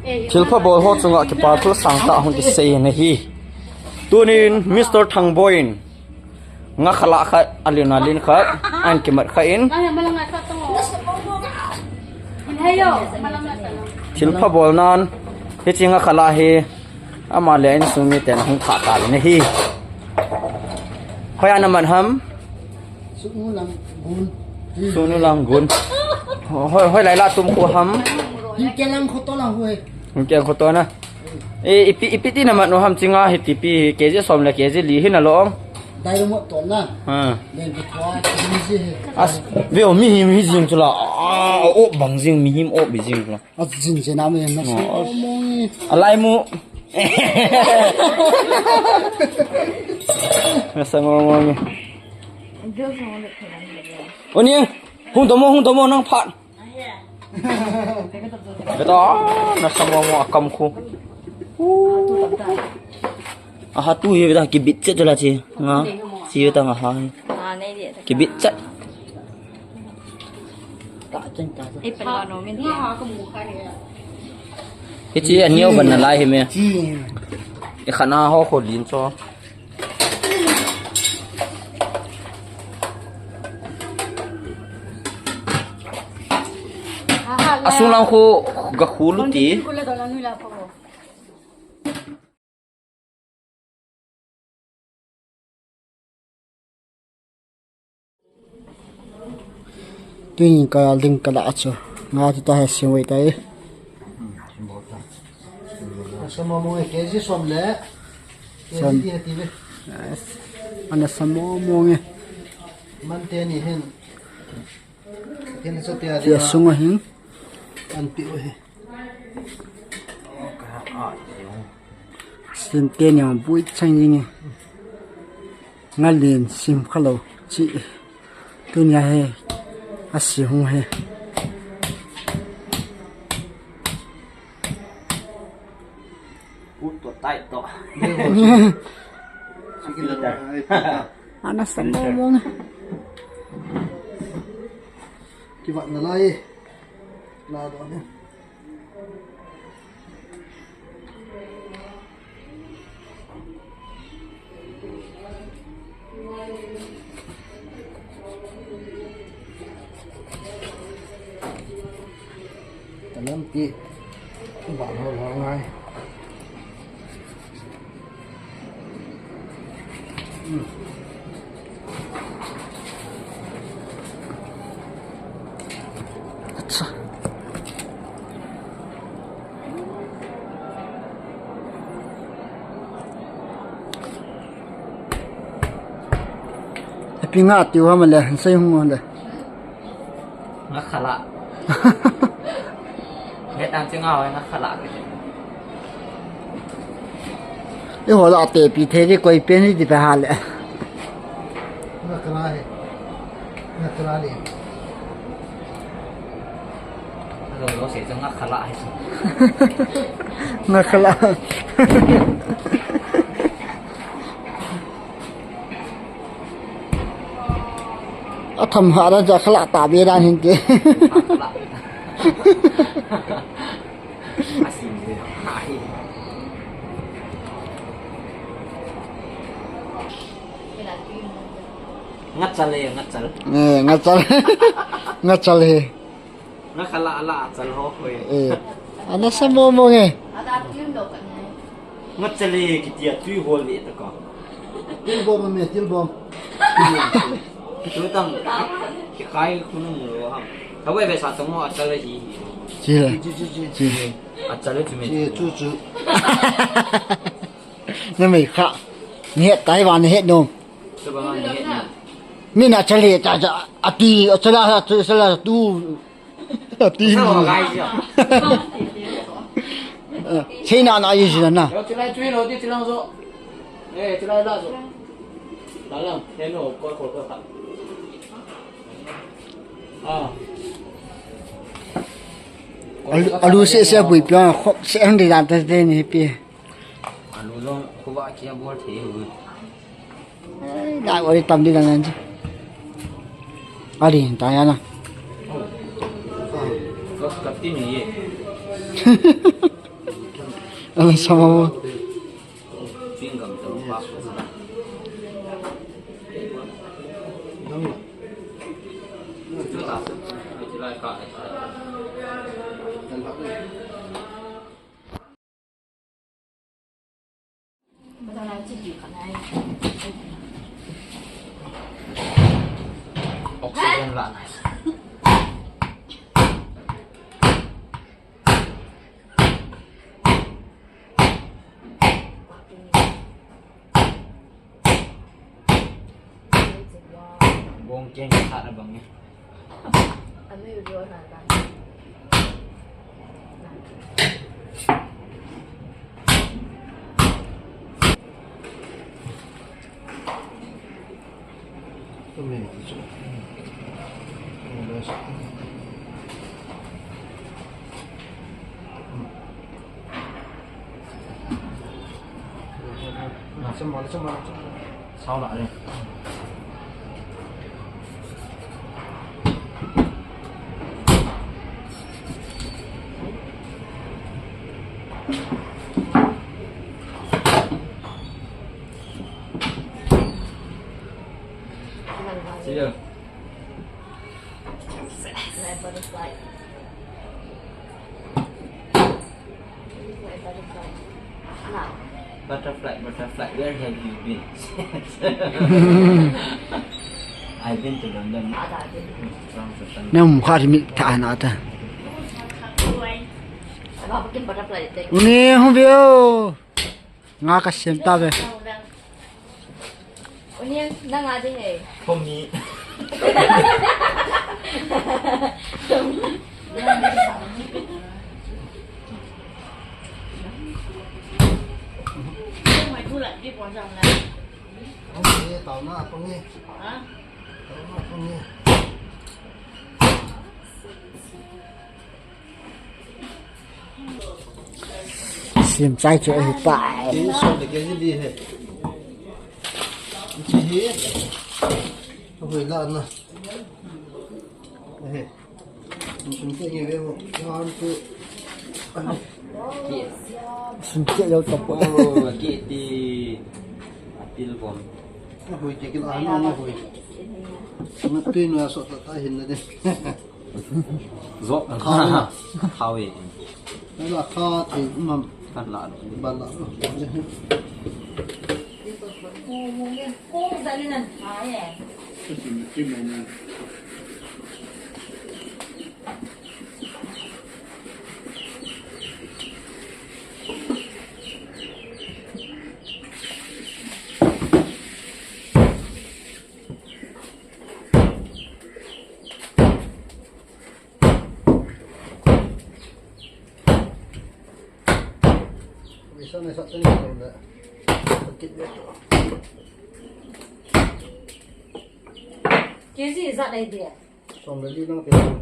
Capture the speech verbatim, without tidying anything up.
Thilpha bol ho chunga kipa thu sangtah hung kisei na hi. Tunin Mister Thangboi in nga khala khat, alin alin khat, an kimat khat in. Thilpha bol nan, hichi nga khala hi, ama le insung miten hung thah ta le na hi. Hoiya na man ham? Sunu Langgun. Sunu Langgun. Hoi, hoi lai la tum khu ham? Hingke lang khoto lang hu he. Hingke lang khoto na. E, ipi, ipi ti na man u ham chinga hi tipi K G som le K G li hi na long. Dai mo to na. Ha. Den ki thua ki ji he. As, veo mi him hi jing chula. A, o bang jing mi him o bi jing chula. A jin je na me na sa mo mo. A lai mu. Na sa mo mo ni. Oni, hung domo, hung domo nang phat. Beta, na sa mo mo akam khu. Aha tu hi beta kibit chet la chi. Nga, chi beta nga ha. Kibit chet. Hichi anio ban na lai hi me. Chi. I khana ho kho lin cho. Asung lang khu ga khu lu ti. Tuin ka ding ka la chu. Nga ti ta he sim wei ta e. Sa mo mo K G som le. K G som. Ti he ti ve. Yes. Ana sa mo mo nge. Man te ni hen. Ken sa ti a. Ti a sung a hin. An pi u he. Sim te ni ang bui chang ing e. Nga lin sim kha lo chi. Tunia he a si hung he. Ut to tai to. Ana sa mo mo nge. Kivat na lai. La do ne. Talampi. Ba ho lo ngai. Acha. Happy nga tiu ham le, sei hung le. Nga khala. He tam che nga nga khala. E ho la te pi the ri koi pen ri di pe ha le. Nga khala he. Nga khala le. Lo lo se nga khala he. Nga khala. A tham ha ra ja khala ta be dan hin te. Ngachal e, ngachal. Eh, ngachal. Ngachal he. Nga khala ala achal ho ko e. Eh. Ana sa mo mo nge. Ngachal e kitia tui hol ve ta ka. Til bom me, til bom. Tu tang. Ki khai khu nung lo ham. Ka bai be sa tang mo achal hi. Chi le. Chi, chi, chi, chi. Chi. Achal chu me. Chi, chu, chu. Na mei kha. Ni het tai va ni het nom. Min a chale ta ta ati chala tu chala tu ati. Sei na na yi jin na. Alu, alu se se bui pia khop se hang de dan ta de ni pi. Alu jong khuva kia bol thei u. Ai, la ori tam di dan ji. Ari ta ya na. Kos kati ni ye. Ang sama mo. Oxygen lah. Bong keng khat abang e. See you. Butterfly. Butterfly, butterfly, where have you been? I've been to London. From Japan. Nang mukha ri mi tha na ta. Uni hung veo. Nga ka sem ta ve. Uni, nang a di he. For me. Ang e, tao na, pang e. Ha? Tao na, pang e. Sim chai chu ahi tai. Kei so de kei di he. Chi he. Hui la na. He. Sim te nge ve mo. Yan tu. Sim te lo to po. Oh, ki ti. Apil bom. Hui ke kila na hui. Na tu no so ta ta hin na de. Zo. Khao. Khao e. Nala kha thei um am? Kan la lo. Ban la lo. Isa na sa tani ko na. Sakit dia tu. K G is that idea? Song lagi nang tengok.